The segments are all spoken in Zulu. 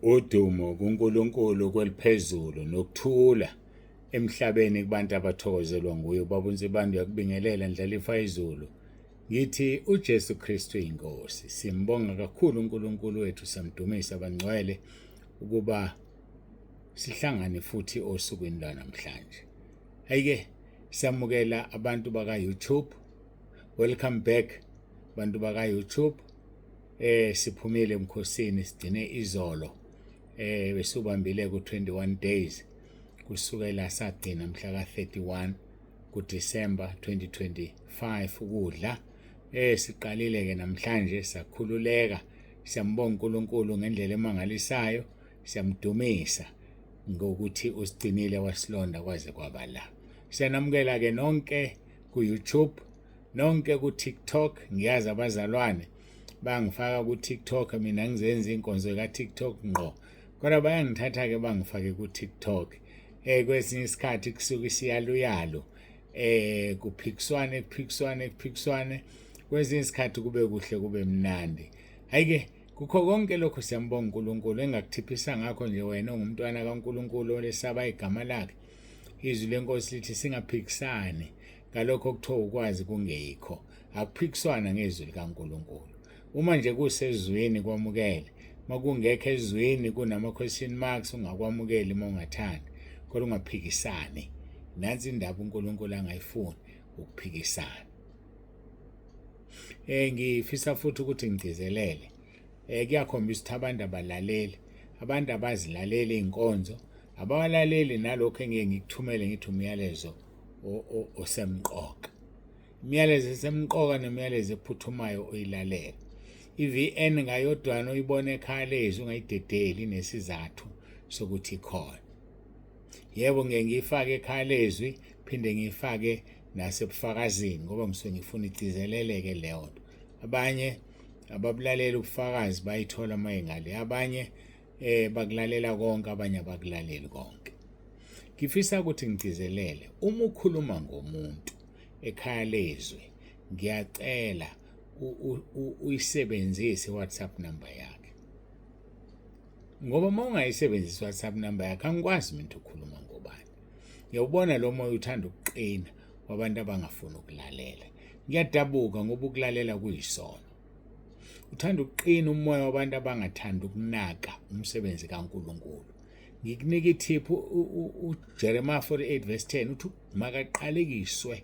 Udumo kuNkulunkulu kweliphezulu nokuthula emhlabeni kubantu abathokozelwa nguye. Ubaba uNsibande uyakubingelela Ndlalifa izulu. Ngithi uJesu Kristu inkosi. Simbonga kakhulu uNkulunkulu wethu, samdumisa abangcwele ukuba sihlangane futhi osukwini lwanamhlanje. Ayike samukela abantu baka YouTube. Welcome back bantu baka YouTube. Siphumile emkhosini, sigcine izolo, besubambile ku 21 days kusukela sagcina mhla ka 31 kuDecember 2025 ukudla. Siqalile ke namhlanje, sakhululeka. Siyambonga uNkulunkulu ngendlela emangalisayo, siyamdumisa ngokuthi usigcinile wasilonda kwaze kwaba la. Siyanamukela ke nonke ku YouTube, nonke ku TikTok. Ngiyazi abazalwane bangifaka ku TikTok, mina ngizenza inkonzo ka TikTok ngqo, kodwa bayangithatha ke bangifake ku TikTok. Kwesinye isikhathi kusuka isiyaluyalo, kuphikiswane kuphikiswane kuphikiswane, kwesinye isikhathi kube kuhle kube mnandi. Hayike, kukho konke lokho siyambonga uNkulunkulu. Engakuthiphisa ngakho nje, wena ongumntwana kaNkulunkulu olesaba igama lakhe, izwi lenkosi lithi singaphikisani ngalokho okuthiwa ukwazi kungeyikho. Akuphikiswana ngezwi likaNkulunkulu. Uma nje kusezwini, kwamukele. Makungekho ezwini, kunama question marks, ungakwamukeli uma ungathandi, kodwa ungaphikisani. Nansi indaba uNkulunkulu angayifuni, ukuphikisana. Ngifisa futhi ukuthi ngigcizelele, kuyakhombisa ukuthi abantu abalaleli, abantu abazilaleli inkonzo, abawalaleli nalokho engeke ngikuthumele ngithi umyalezo osemqoka. Imiyalezo esemqoka nemiyalezo ephuthumayo oyilalela. I-VN ngayodwana uyibona ekhaya lezwi, ungayidedeli, nesizathu sokuthi ikhona. Yebo, ngeke ngiyifake ekhaya lezwi, phinde ngiyifake nasebufakazini, ngoba ngisuke ngifuna igcizeleleke leyo nto. Abanye ababulalela ubufakazi, bayithola mayingale, abanye bakulalela konke, abanye abakulaleli konke. Ngifisa ukuthi ngigcizelele, uma ukhuluma ngomuntu ekhaya lezwi, ngiyacela uyisebenzise WhatsApp number yakhe, ngoba uma ungayisebenzisi WhatsApp number yakhe, angikwazi mina ukukhuluma ngobani. Ngiyawubona lo moya uthanda ukuqina wabantu abangafuni ukulalela. Ngiyadabuka ngoba ukulalela kuyisono. Uthanda ukuqina umoya wabantu abangathandi ukunaka umsebenzi kaNkulunkulu. Ngikunika ithiphu, uJeremiah 48 verse 10 uthi makaqalekiswe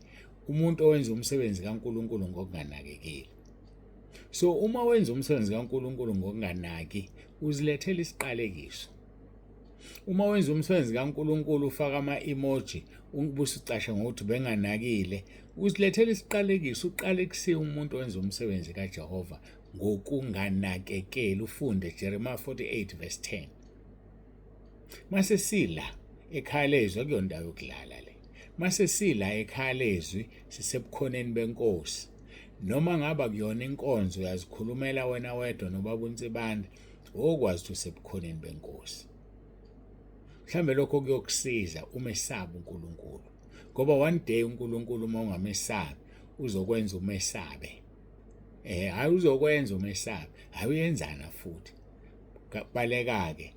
umuntu owenza umsebenzi kaNkulunkulu ngokunganakekile. So uma wenza umsebenzi kaNkulunkulu ngokunganaki, uzilethela isiqalekiso. Uma wenza umsebenzi kaNkulunkulu ufaka ama-emoji ubusucasha ngokuthi benganakile, uzilethela isiqalekiso. Uqalekisiwe umuntu owenza umsebenzi kaJehova ngokunganakekeli. Ufunde Jeremiah 48 verse 10. Mase sila ekhaya lezwi, akuyona yokudlala le. Mase sila ekhaya lezwi, sisebukhoneni benkosi. Noma ngaba kuyona inkonzo uyazikhulumela wena wedwa nobaba uNsibande, okwazi ukuthi usebukhoneni benkosi. Mhlambe lokho kuyokusiza umesaba uNkulunkulu, ngoba one day uNkulunkulu uma ungamesabi uzokwenza umesabe. Hayi, uzokwenza umesabe, hayi uyenzana futhi. Baleka ke,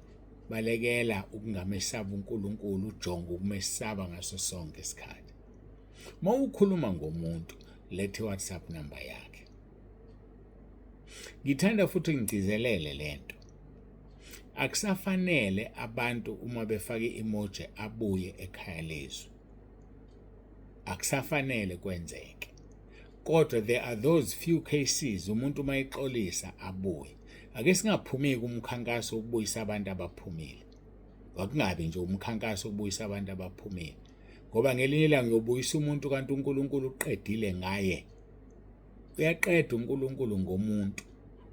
balekela ukungamesaba uNkulunkulu, ujonge ukumesaba ngaso sonke isikhathi. Uma ukhuluma ngomuntu, lethe WhatsApp number yakhe. Ngithanda futhi ngigcizelele lento. Akusafanele abantu uma befaka i-emoji abuye ekhaya lezwi. Akusafanele kwenzeke. Kodwa there are those few cases umuntu uma exolisa abuye. Ake singaphumi kumkhankaso wokubuyisa abantu abaphumile. Wakungabi nje umkhankaso wokubuyisa abantu abaphumile, ngoba ngelinye ilanga uyobuyisa umuntu kanti uNkulunkulu uqedile ngaye. Uyaqeda uNkulunkulu ngomuntu.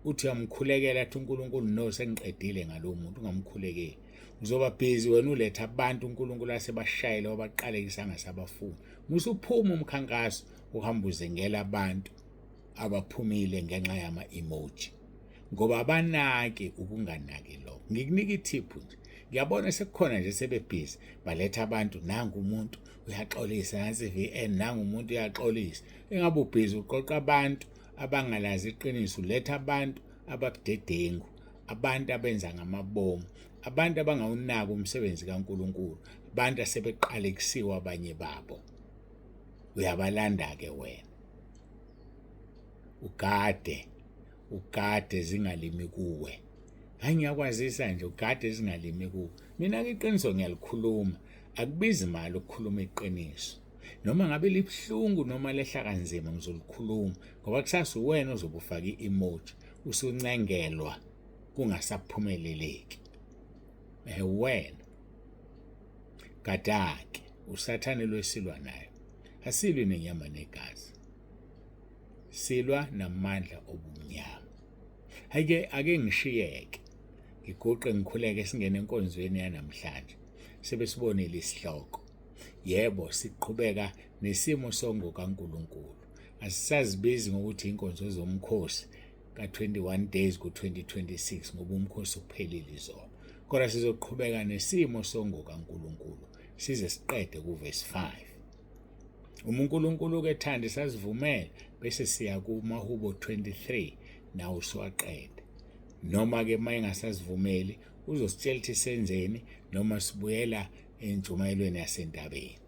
Uthi uyamkhulekela, athi uNkulunkulu, no, sengiqedile ngalo muntu, ungamkhulekeli. Uzoba busy wena uletha abantu uNkulunkulu asebashayele wabaqalekisa angasabafuni. Musuphuma umkhankaso uhamba uzengela abantu abaphumile ngenxa yama emoji, ngoba abanaki ukunganaki lokho. Ngikunika ithiphu nje, ngiyabona sekukhona nje sebebhizi baletha abantu, nangu umuntu uyaxolisa, nansi VN, nangu umuntu uyaxolisa. Engabe ubhizi uqoqa abantu abangalazi iqiniso, uletha abantu ababudedengu. Abantu abenza ngamabomu, abantu abangawunaki umsebenzi kaNkulunkulu, abantu asebeqalekisiwe abanye babo. Uyabalanda-ke wena, ugade, ugade zingalimi kuwe. Hayi, ngiyakwazisa nje, ugade zingalimi kuwe. Mina-ke iqiniso ngiyalikhuluma, akubizi mali ukukhuluma iqiniso. Noma ngabe libuhlungu noma lehla kanzima, ngizolikhuluma ngoba kusasa uwena ozobe ufake i-emoji usuncengelwa kungasaphumeleleki. Wena gadake usathane lwesilwa nayo, asilwi nenyama negazi, silwa namandla obumnyama. Hayike, ake ngishiyeke ngiguqe ngikhuleke, singene enkonzweni yanamhlanje. Sebesibonile isihloko. Yebo, siqhubeka nesimo songo kaNkulunkulu. Asisazibizi ngokuthi inkonzo zomkhosi ka-21 days ku-2026 ngoba umkhosi uphelile izolo. Kodwa sizoqhubeka nesimo songo kaNkulunkulu size siqede kuvesi 5. Uma uNkulunkulu ke thanda sasivumela bese siya kumahubo 23 nawo siwaqede. Noma ke uma engasasivumeli uzositshela ukuthi senzeni noma sibuyela entshumayelweni yasentabeni.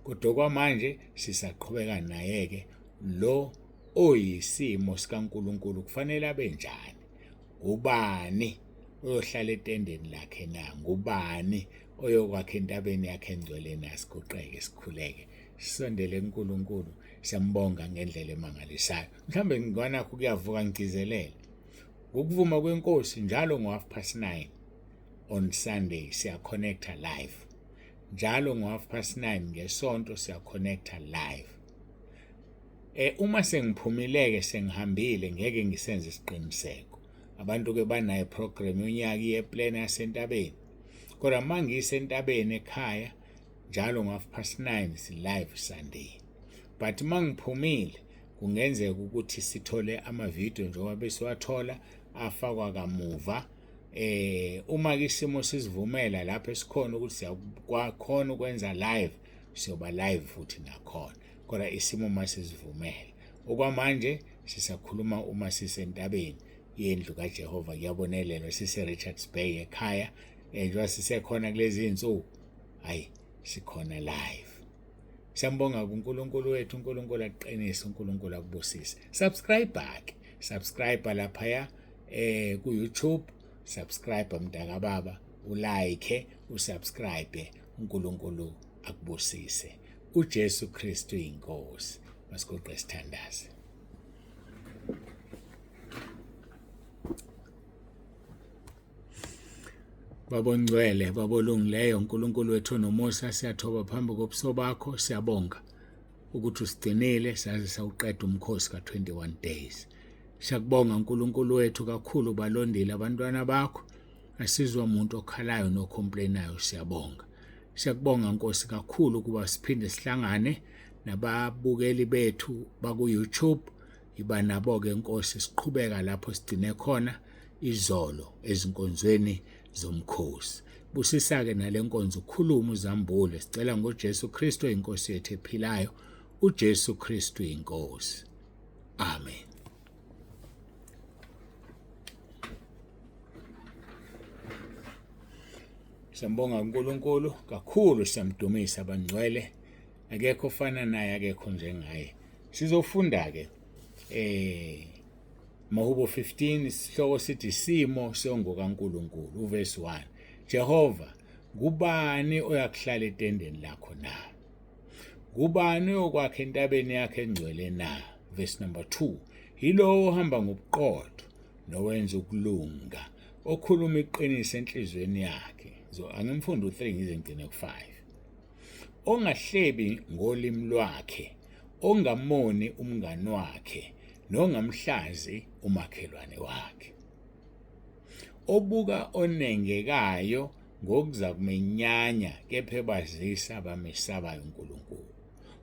Kodwa kwamanje sisaqhubeka naye-ke lo oyisimo sikaNkulunkulu kufanele abe njani? Ubani oyohlala etendeni lakhe na? Ngubani oyokwakha entabeni yakhe engcwele na? Siguqeke sikhuleke, sisondele kuNkulunkulu, siyambonga ngendlela emangalisayo. Mhlawumbe ngikwanakho kuyavuka ngigcizelele. Ngokuvuma kwenkosi njalo ngo-9:30 on Sunday siya-connecta live. Njalo ngo-9:30 ngesonto siya-connecta live. Uma sengiphumileke sengihambile ngeke ngisenze isiqiniseko. Abantu ke banayo program yonyaka yeplan yasentabeni. Kodwa mangisentabeni ekhaya njalo ngo-9:30 si live Sunday. But mangiphumile kungenzeka ukuthi sithole ama video njengoba besiwathola afakwa kamuva. Uma ke isimo sizivumela lapho esikhona ukuthi siyakwakhona ukwenza live, siyoba live futhi nakhona. Kodwa isimo masizivumela. Okwamanje sisakhuluma uma sisentabeni yendlu kaJehova, kuyabonelelwa, sise Richards Bay ekhaya, njengoba sisekhona kulezi insuku, hayi sikhona live. Siyambonga kuNkulunkulu wethu, uNkulunkulu aqinise, uNkulunkulu akubusise. Subscribe ke, subscribe lapha ku YouTube, subscribe mntaka baba, ulike, usubscribe, uNkulunkulu akubusise. uJesu Kristu inkosi. Masiguqe sithandaze. Baba ongcwele, Baba olungileyo, uNkulunkulu wethu nomusa, siyathoba phambi kobuso bakho, siyabonga ukuthi usigcinile saze sawuqeda umkhosi ka-21 days. Siyakubonga uNkulunkulu wethu kakhulu, balondile abantwana bakho, asizwa umuntu okhalayo nocomplainayo, siyabonga. Siyakubonga Nkosi kakhulu ukuba siphinde sihlangane nababukeli bethu baku YouTube. Iba nabo-ke Nkosi, siqhubeka lapho sigcine khona izolo ezinkonzweni zomkhosi. Busisa-ke nale nkonzo, ukhulume uzambule, sicela ngoJesu Kristu inkosi yethu ephilayo, uJesu Kristu inkosi. Amen. Siyambonga uNkulunkulu kakhulu, siyamdumisa abangcwele, akekho ofana naye, akekho njengaye. Sizofunda ke Mahubo 15, isihloko sithi isimo songo kaNkulunkulu, uverse 1. Jehova, ngubani oyakuhlala etendeni lakho na? Ngubani oyokwakha entabeni yakhe engcwele na? Verse number 2. Yilowo ohamba ngobuqotho nowenza ukulunga, okhuluma iqiniso enhliziyweni yakhe. So angimfunde u3 ngize ngigcine ku5. Ongahlebi ngolimi lwakhe, ongamoni umngani wakhe, nongamhlazi umakhelwane wakhe. Obuka onengekayo ngokuza kumenyanya, kepha ebazisa abamesabayo uNkulunkulu.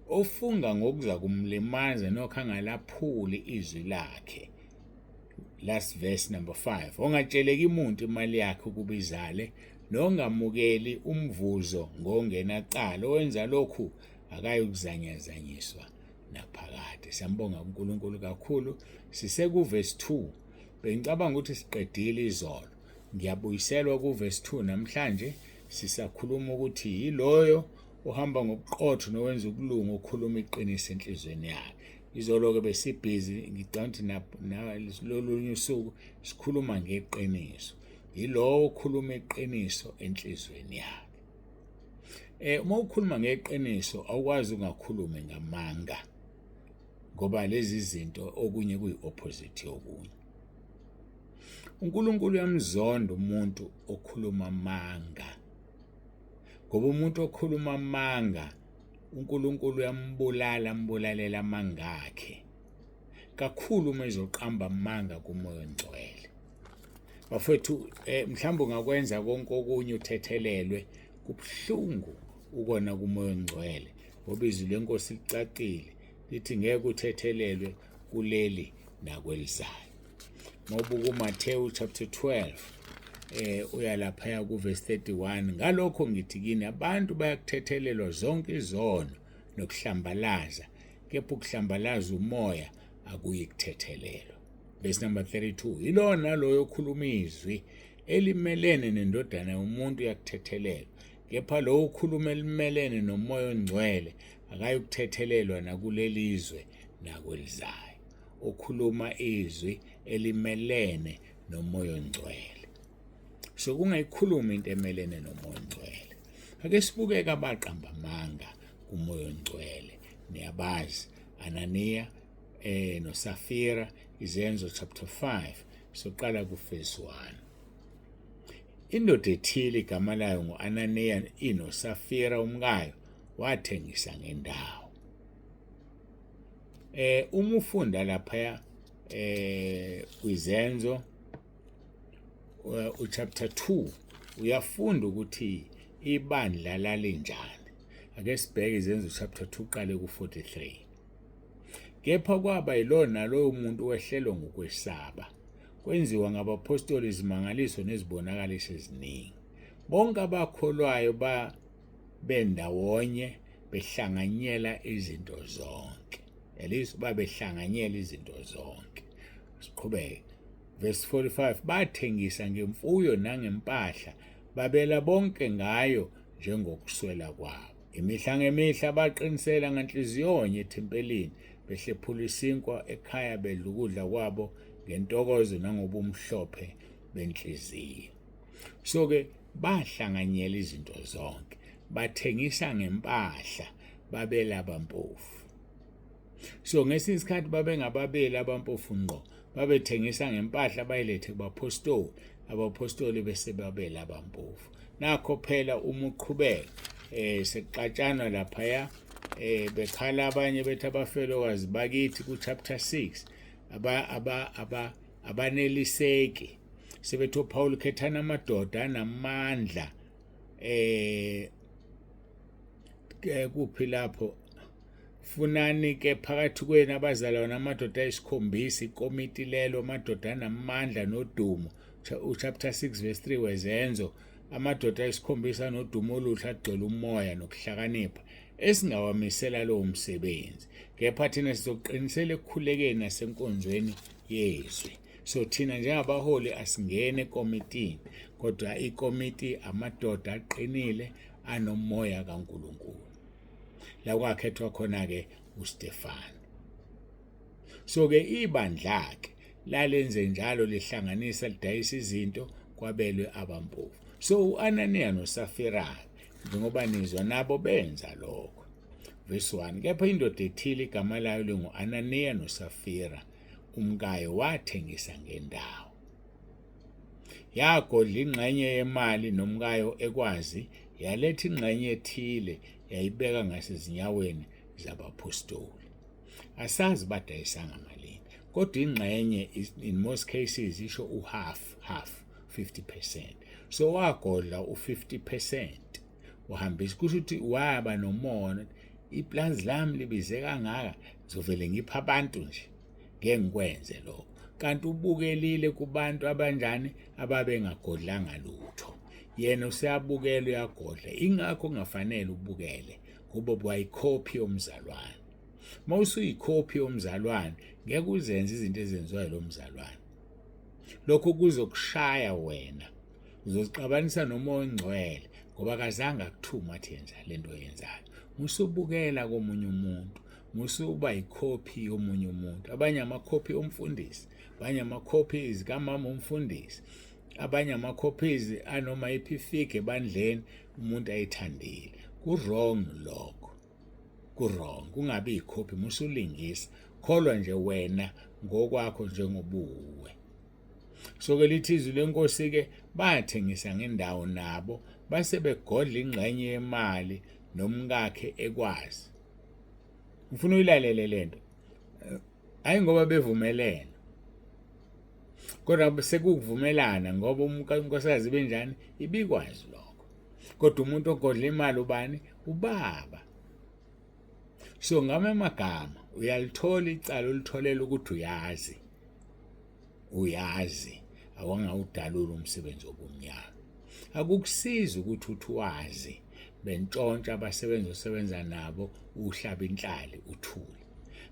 Ofunga ngokuza kumlimaza, nokho angalaphuli izwi lakhe. Last verse number 5. Ongatsheleki umuntu imali yakhe ukuba izale, nongamukeli umvuzo ngongenacala, owenza lokhu akayukuzanyazanyiswa naphakade. Siyambonga uNkulunkulu kakhulu. Sisekuvesi 2. Bengicabanga ukuthi siqedile izolo. Ngiyabuyiselwa kuvesi 2 namhlanje sisakhuluma ukuthi yiloyo ohamba ngobuqotho nowenza ukulunga okhuluma iqiniso enhliziyweni yakhe. Izolo-ke besibhizi ngicabanga ukuthi lolunye usuku sikhuluma ngeqiniso. Yilowo okhuluma iqiniso enhliziyweni yakhe. Uma ukhuluma ngeqiniso awukwazi ungakhulumi ngamanga ngoba lezi zinto okunye kuyi-opposite yokunye. UNkulunkulu uyamzonda umuntu okhuluma amanga ngoba umuntu okhuluma amanga uNkulunkulu uyambulala ambulalela amanga akhe kakhulu uma ezoqamba amanga kuMoya oNgcwele. Bafowethu, mhlawumbe ungakwenza konke okunye uthethelelwe, kubuhlungu ukona kuMoya oNgcwele ngoba izwi lenkosi licacile lithi ngeke uthethelelwe kuleli nakwelizayo. Ngoba kuMathewu chapter 12 uya laphaya kuverse 31, ngalokho ngithi kini abantu bayakuthethelelwa zonke izono nokuhlambalaza, kepha ukuhlambalaza umoya akuyi kuthethelelwa. Verse number 32, yilowo naloyo okhuluma izwi elimelene nendodana yomuntu uyakuthethelelwa, kepha lowo okhuluma elimelene nomoya ongcwele akayukuthethelelwa nakuleli zwe nakwelizayo. Okhuluma izwi elimelene nomoya ongcwele. So kungayikhuluma into emelene nomoya ongcwele. Ake sibukeke abaqamba amanga kumoya ongcwele. Niyabazi Ananiya noSafira, Izenzo chapter 5, soqala kuverse 1. Indoda ethile igama layo ngu-Ananiya inoSafira umkayo wathengisa ngendawo. Uma ufunda lapha kwizenzo uchapter 2 uyafunda ukuthi ibandla lalinjani. Ake sibheke Izenzo chapter 2 qale ku-43. Kepha kwaba yilona naloyo muntu wehlelwa ngokwesaba. Kwenziwa ngabapostoli izimangaliso nezibonakaliso eziningi. Bonke abakholwayo ba bendawonye behlanganyela izinto zonke. Yalizwa, babehlanganyela izinto zonke. Siqhubeke. Verse 45, bathengisa ngemfuyo nangempahla, babela bonke ngayo njengokuswela kwabo. Imihla ngemihla baqinisela nganhliziyonye ethempelini, behlephula isinkwa ekhaya, bedla ukudla kwabo ngentokozo nangobumhlophe benhliziyo. So-ke bahlanganyela izinto zonke, bathengisa ngempahla, babela abampofu. So ngesinye isikhathi babengababeli abampofu ngqo, babethengisa ngempahla bayilethe kubaphostoli, abaphostoli bese babela abampofu. Nakho phela uma uqhubeka sekuxatshanwa laphaya bekhala abanye bethi abafelokazi bakithi ku chapter 6 aba aba aba abaneliseki, sebethi uPaul khethana amadoda anamandla kuphi lapho, funani ke phakathi kwenu abazalwane amadoda ayisikhombisa, ikomiti lelo, amadoda anamandla nodumo, uchapter 6 verse 3 wezenzo, amadoda ayisikhombisa nodumo oluhle agcwele umoya nokuhlakanipha esingawamisela lowo msebenzi, kepha thina sizoqinisela ekukhulekeni nasenkonzweni yezwi. So thina njengabaholi asingene ekomitini, kodwa ikomiti amadoda aqinile anomoya kaNkulunkulu. La kwakhethwa khona-ke uStefano. So-ke ibandla-ke lalenze njalo, lihlanganisa lidayisa izinto kwabelwe abampofu. So u-Ananiya noSafira njengoba nizwa nabo benza lokho. Verse 1, kepha indoda ethile igama layo lingu-Ananiya noSafira umkayo wathengisa ngendawo. Yagodla ingxenye yemali nomkayo ekwazi, yaletha ingxenye ethile yayibeka ngasezinyaweni zabaphostoli. Asazi badayisanga malini, kodwa ingxenye in most cases isho uhalf half, 50%. So wagodla u50% uhambisa, kusho ukuthi waba nomona, iplazi lami libize kangaka, ngizovele ngipha abantu nje, ngeke ngikwenze lokho. Kanti ubukelile kubantu abanjani ababengagodlanga lutho, yena useyabukela uyagodla. Ingakho kungafanele ubukele, ngoba wayikhophi yomzalwane. Uma usuyikhophi yomzalwane ngeke uzenze izinto ezenziwayo lo mzalwane, lokho kuzokushaya wena Uzozixabanisa noMoya oNgcwele ngoba akazange akuthume athi yenza lento oyenzayo. Musubukela komunye umuntu, musuba yikhophi yomunye umuntu. Abanye amakhophi omfundisi, abanye amakhophi zikamama umfundisi, abanye amakhophizi anoma yiphi ifige ebandleni umuntu ayithandile. Ku-wrong lokho. Ku-wrong, kungabi yikhophi, musulingisa. Kholwa nje wena ngokwakho njengobuwe. So-ke lithi izwi lenkosi-ke bathengisa ngendawo nabo base begodla ingxenye yemali nomkakhe ekwazi. Ngifuna uyilalele lento. Hayi ngoba bevumelene. Kodwa sekukuvumelana ngoba unkosikazi benjani ibikwazi lokho. Kodwa umuntu ogodla imali ubani? Ubaba. So ngama amagama uyalithola icala ulitholela ukuthi uyazi. Uyazi awangawudalula umsebenzi wobumnyama. Akukusizi ukuthi uthi wazi bentshontsha abasebenzi osebenza nabo uhlaba inhlali uthule.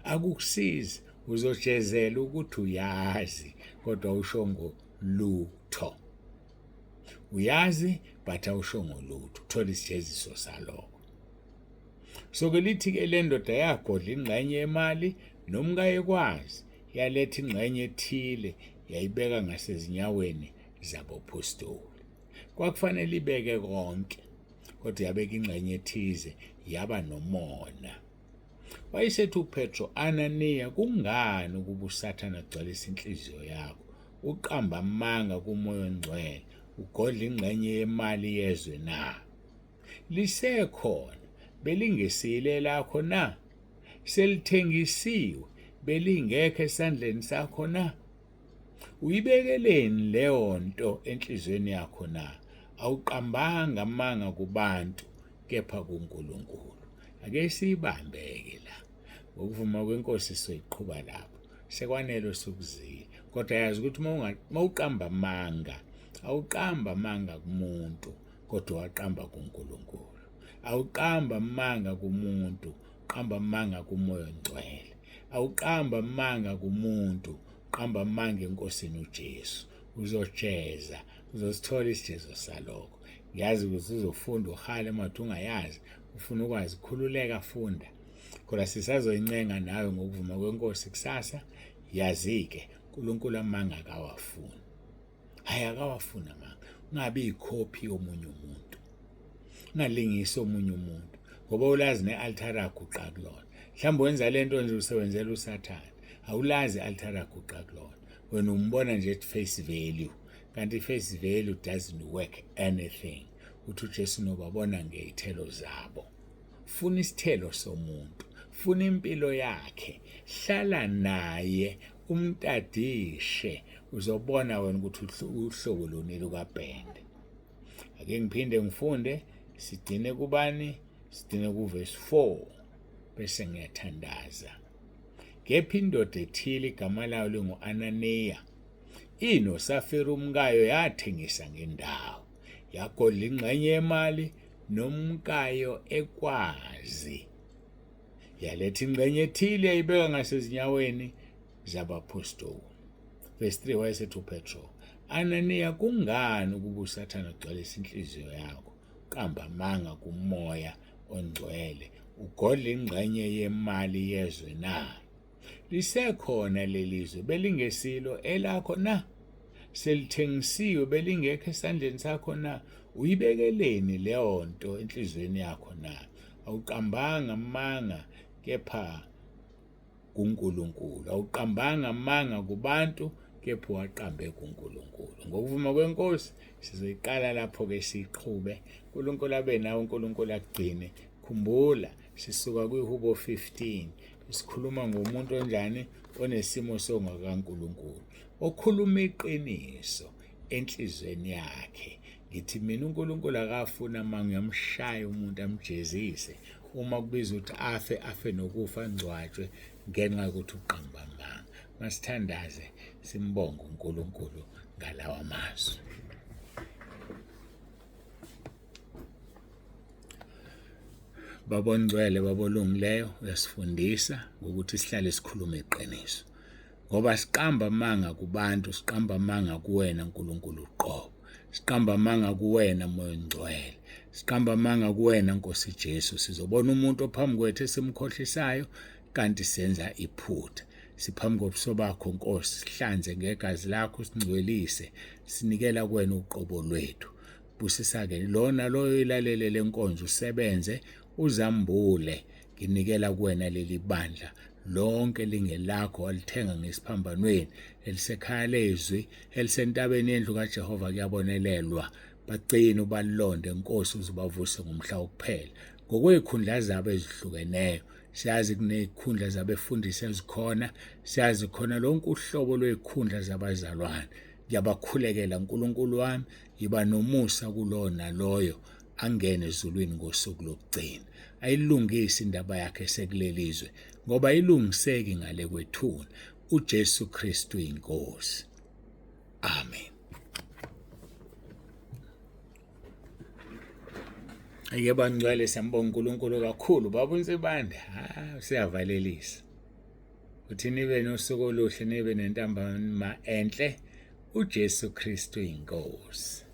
Akukusizi uzojezela ukuthi uyazi kodwa ushongo lutho. Uyazi but awushongo lutho, uthola isijeziso salokho. So ke lithi ke le ndoda yagodla ingxenye yemali nomkayo ekwazi yaletha ingxenye ethile yayibeka ngasezinyaweni zabaphostoli. Kwakufanele ibeke konke kodwa yabeka ingxenye ethize yaba nomona. Wayesethi uPetro, Ananiya, kungani ukuba uSathane agcwalise inhliziyo yakho uqamba amanga kuMoya oNgcwele ugodla ingxenye yemali yezwe na? Lisekhona, belingesile elakho na? Selithengisiwe, belingekho esandleni sakho na? Uyibekeleni leyo nto enhliziyweni yakho na? Awuqambanga amanga kubantu, kepha kuNkulunkulu. Ake siyibambeke la. Ngokuvuma kwenkosi soyiqhuba lapho. Sekwanele osukuzile. Kodwa yazi ukuthi uma uqamba amanga, awuqamba amanga kumuntu, kodwa waqamba kuNkulunkulu. Awuqamba amanga kumuntu, qamba amanga kuMoya oNgcwele. Awuqamba amanga kumuntu, qamba amanga eNkosini uJesu. Uzojeza, uzosithola isijezo salokho. Ngiyazi ukuthi uzofunda uhale mathi ungayazi, ufuna ukwazi, khululeka funda. Kodwa sisazoyincenga nawe ngokuvuma kwenkosi kusasa, yazi-ke uNkulunkulu amanga akawafuni. Hayi akawafuni amanga. Ungabi yikhophi yomunye umuntu. Ungalingisi omunye umuntu ngoba ulazi ne-altare aguqa kulona. Mhlawumbe wenza lento nje usebenzela uSathane. Awulazi i-altare aguqa kulona. Wena umbona nje at face value. Kanti face value doesn't work anything. Uthi uJesu nobabona ngey'thelo zabo. Funa isithelo somuntu. Funa impilo yakhe. Hlala naye umtadishe uzobona wena ukuthi uhlobo luni lukabhende. Ake ngiphinde ngifunde sigcine kubani? Sigcine kuvesi 4 bese ngiyathandaza. Kepha indoda ethile igama layo lingu-Ananiya inoSafira umkayo yathengisa ngendawo yagodla ingxenye yemali nomkayo ekwazi yaletha ingxenye ethile yayibeka ngasezinyaweni zabaphostoli. Verse 3 wayesethi uPetro, Ananiya, kungani ukuba uSathane agcwalise inhliziyo yakho, qamba amanga kuMoya oNgcwele, ugodle ingxenye yemali yezwe na? Lisekhona lelizwe, belingesilo elakho na? Selithengisiwe, belingekho esandleni sakho na? Uyibekeleni leyo nto enhliziyweni yakho na? Awuqambanga amanga kepha kuNkulunkulu. Awuqambanga amanga kubantu kepha uwaqambe kuNkulunkulu. Ngokuvuma kwenkosi sizoyiqala lapho-ke siyiqhube. uNkulunkulu abe nawe, uNkulunkulu akugcine. Khumbula sisuka kwiHubo 15 sikhuluma ngomuntu onjani onesimo songakaNkulunkulu okhuluma iqiniso enhlizweni yakhe. Ngithi mina uNkulunkulu akafuni amanga, uyamshaya umuntu amjezise uma kubiza ukuthi afe, afe nokufa angcwatshwe ngenxa yokuthi uqamba amanga. Masithandaze simbonge uNkulunkulu ngalawa mazwi. Baba ongcwele, Baba olungileyo, uyasifundisa ngokuthi sihlale sikhuluma iqiniso. Ngoba siqamba amanga kubantu, siqamba amanga kuwena Nkulunkulu uqobo. Siqamba amanga kuwena Moya oNgcwele. Siqamba amanga kuwena Nkosi Jesu. Sizobona umuntu ophambi kwethu esimkhohlisayo kanti senza iphutha. Siphambi kobuso bakho Nkosi, sihlanze ngegazi lakho, singcwelise. Sinikela kuwena uqobo lwethu. Busisa-ke lona loyo ilalele lenkonzo, usebenze uzambule. Nginikela kuwena leli bandla lonke lingelakho walithenga ngesiphambanweni elisekhaya lezwi elisentabeni yendlu kaJehova kuyabonelelwa. Bagcine ubalonde Nkosi uzubavuse ngomhla wokuphela ngokwezikhundla zabo ezihlukeneyo. Siyazi kunezikhundla zabefundisi ezikhona, siyazi khona lonke uhlobo lwezikhundla zabazalwane. Ngiyabakhulekela uNkulunkulu wami, yiba nomusa kulowo naloyo angene ezulwini ngosuku lokugcina. Ayilungise indaba yakhe sekulelizwe ngoba ilungiseki ngale kwethuna. uJesu Kristu inkosi. Amen. Ake bangcwele, siyambonga uNkulunkulu kakhulu. Baba uNsibande, ha usiyavalelisa. Uthi nibe nosuku oluhle, nibe nentambama enhle. uJesu Kristu inkosi.